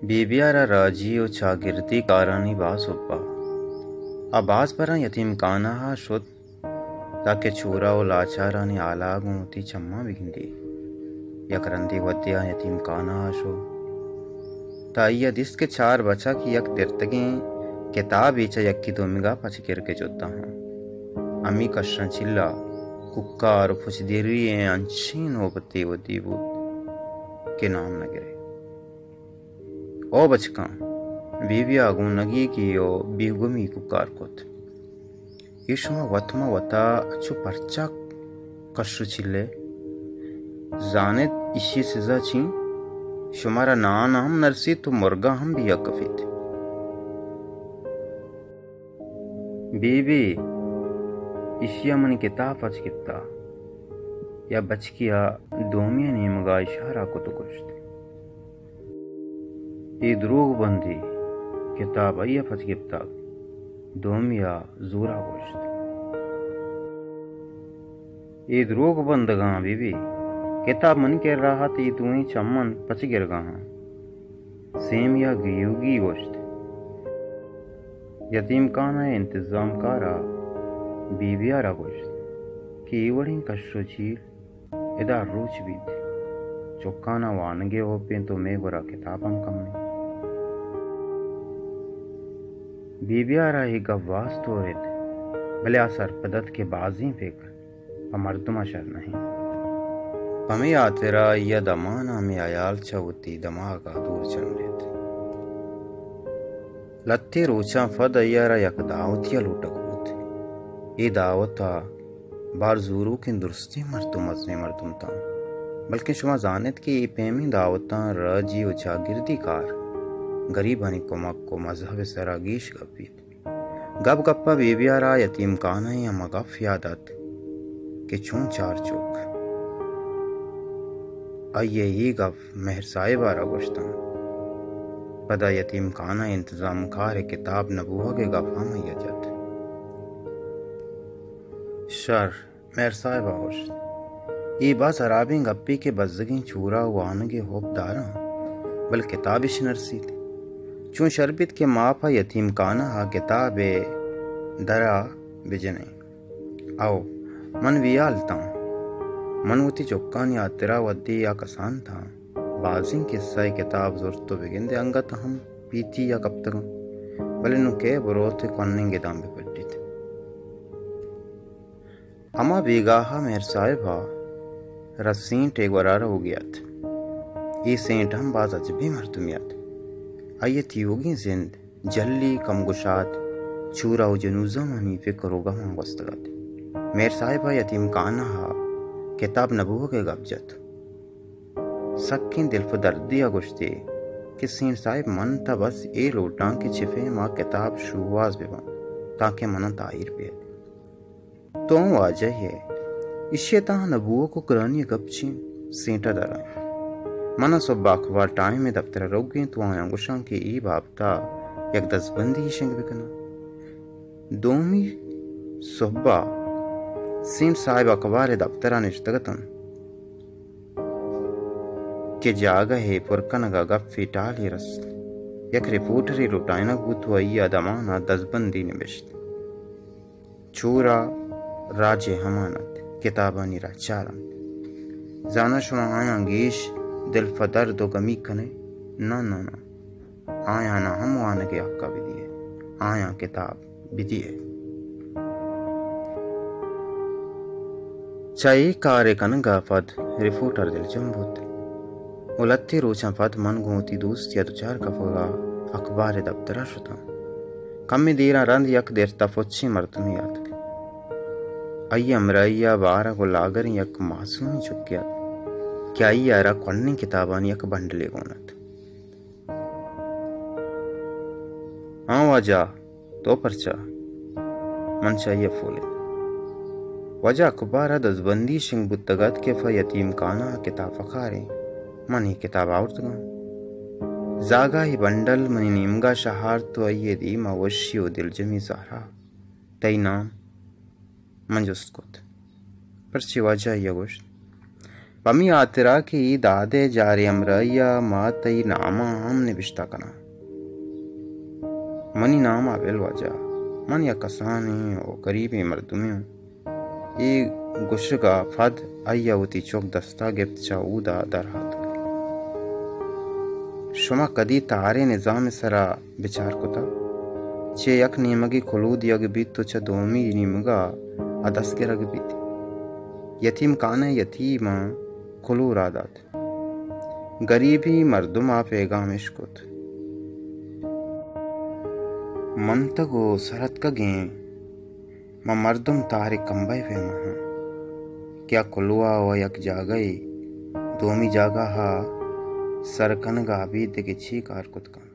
Be be ءَ را راجی ءُ چاگردی کارانی باز حب ءَ۔ آ باز براں یتیم کانہ ءَ شت تاکہ چورہ ءُ لاچارانی حالا گوں وتی چماں بگندی۔ یک رندے وھدے آ یتیم کانہ ءَ شت تہ آئی ءَ دیست کہ چار بچک یک درتگیں کتابے چہ یکے دومیگ ءَ پچ گرگ ءِ جھد ءَ اَنت۔ ھمے کشاں چیل ءَ کوکار ءُ پچدری ءِ انچیں نوبتے ودی بوت کہ نام نہ گرئے۔ او بچکاں، بی بی ءَ گوں نگیگی ءُ بیگمی کوکار کت۔ اے شما وت ماں وت ءَ چو پرچا کش ءُ چیل ئے؟ زان ات ایشی ءِ سزا چی اِنت؟ شمارا نان ھم نہ رسیت ءُ مرگاں ھم بیگ کپیت۔ بی بی، ایشی ءَ منی کتاب پچ گپتگ۔ یک بچکے ءَ دومی ءِ نیمگ ءَ اشارہ کت ءُ گوشت، اے دروگ بندی، کتاب آئی ءَ پچ گپتگ۔ دومی ءَ زور ءَ گوشت، اے دروگ بندگ اَنت بی بی، کتاب منی کرا اَت، اے دوئیں چہ من پچ گرگ ءَ اَنت۔ سیمی ءَ گیوگی گوشت۔ یتیم کانہ ءِ انتظام کار ءَ بی بی ءَ را گوشت کہ اے وڑیں کش ءُ چیل ادا روچ بیت۔ چکاناں وانگ ءِ ھب اِنت ءُ مئے گورا کتاب ھم کم اِنت۔ بی بی ءَ را اے گپ باز تورت، بلے آ سرپد اَت کہ بازیں پکر پہ مردم ءَ شر نہ اِنت۔ پمے ھاترا آئی ءَ دمان ءَ ھمے ھیال چہ وتی دماگ ءَ دور چنڈ اِت۔ لھتے روچاں پد آئی ءَ را یک دعوتے ءَ لوٹگ بوت۔ اے دعوت ءَ بار زوروکیں درستیں مردم، مزنیں مردم اتاں، بلکیں شما زان ات کہ اے پیمیں دعوتاں راجی ءُ چاگردی کار، گریبانی کمک ءُ مذھب ءِ سرا گیش گپ بیت۔ گپ گپ ءَ بی بی ءَ را یتیم کانہ ءِ ھما گپ یات اَت کہ چون چار چک۔ آئی ءَ اے گپ مھر صاحب ءَ را گوشت اَنت۔ پدا یتیم کانہ ءِ انتظام کار ءِ کتاب نہ بوھگ ءِ گپ ھم آئی ءَ جت۔ شر، مھر صاحب ءَ گوشت، اے باز ھرابیں گپے کہ بزگیں چورہ وانگ ءِ ھب داراں، بلے کتاب اِش نہ رسیت۔ چون شر بیت کہ ما پہ یتیم کانہ ءَ کتاب ءِ در ءَ بجنیں۔ او، من ویھال اتاں۔ من وتی چکانی ھاترا وھدے آ کسان اتاں، بازیں کسہ ءِ کتاب زرت ءُ بگندے انگت ھم پیتی ءَ کپتگ اَنت، بلے نوں کئے بروت ءُ کوھنیں گداں بہ پٹیت۔ ھما بیگاہ ءَ مھر صاحب ءَ را سینٹ ءِ گورا روگی اَت۔ اے سینٹ ھم باز اجبیں مردمے اَت۔ آئی ءِ تیوگیں زند جھلی کمگشاد، چورہ ءُ جنوزامانی پکر ءُ گماں گوستگ اَت۔ مھر صاحب ءَ یتیم کانہ ءَ کتاب نہ بوھگ ءِ گپ جت۔ سکیں دل پہ دردی ءَ گوشت ئے کہ سینٹ صاحب، من تہ بس اے لوٹاں کہ چہ پیم ءَ کتاب شوھاز بہ بنت تانکہ من ءَ تاھیر بہ بیت۔ تو ھم واجہ ئے، ایشی ءِ تہا نہ بوگ ءُ گرانی ءِ گپ چی اِنت؟ سینٹ ءَ درائینت۔ من ءَ سھب ءَ اخبار ٹائم ءِ دپتر ءَ روگ ءَ اِنت ءُ آیاں گوشاں کہ اے بابت ءَ یک دزبندی ئے شنگ بہ کناں۔ دومی سھب ءَ سینٹ صاحب اخبار ءِ دپتر ءَ نشتگ اِت اَنت کہ جاگہے پر کنگ ءَ گپے ٹالے رست۔ یک رپورٹرے لوٹائینگ بوت ءُ آئی ءَ دمان ءَ دزبندی نبشت۔ چورہ راج ءِ امانت کتابانی را چار اَنت۔ زاناں شما آیاں گیش دل پہ درد ءُ گمیگ کن ئے؟ ناں، ناں، ناں۔ آیاناں ہم وانگ ءِ حق ءَ بدئے۔ آیاں کتاب بدئے۔ چہ اے کار ءِ کنگ ءَ پد رپورٹر دلجم بوت۔ ءُ لھتے روچاں پد من گوں وتی دوستے ءَ دچار کپگ ءَ اخبار ءِ دپتر ءَ شتاں۔ کمے دیراں رند یک درتہ پچیں مردمے آتک۔ آئی ءِ ہمراہی ءَ بارگ ءُ لاگریں یک معصومیں چکے ات کہ آئی ءَ را کوہنیں کتابانی یک بنڈلے گون ات۔ ہاں واجہ، تو پرچا؟ من چہ آئی ءَ پولت۔ واجہ، اخبار ءَ دزبندی شنگ بوتگ ات کہ پہ یتیم خانہ ءَ کتاب پکاریں۔ من اے کتاب آورتگ اَنت۔ زاگ ءَ اے بنڈل منی نیمگ ءَ شہارت ءُ آئی ءِ دیم ءَ وشی ءُ دلجمی زہر ءَ تئی نام؟ من جست کت۔ پرچے واجہ؟ آئی ءَ گوشت، پمی ہاترا کہ اے داد ءِ جار ءِ ہمراہی ءَ ما تئی نام ءَ ہم نبشتہ کناں۔ منی نام ءَ بل واجہ، من یک کسانیں ءُ گریبیں مردمے آں۔ اے گوشگ ءَ پد آئی ءَ وتی چک دست ءَ گپت، چہ اود ءَ در آتک۔ شما کدی تہر ءِ نظام ءِ سرا بچار کتگ؟ چہ یک نیمگے کلوہ دیگ بیت ءُ چہ دومی نیمگ ءَ آ دست گرگ بیت۔ یتیم خانہ ءِ یتیماں کلوہ راہ دات۔ گریبیں مردم ءَ پیغام اش کت۔ منتگ ءُ سر اتکگیں ما مردم تہر ءِ کمبہ ءِ پیما آں کہ آ کلوہ ءَ یک جاگہے دومی جاگہ ءَ سر کنگ ءَ ابید دگہ چے کار کت کنت؟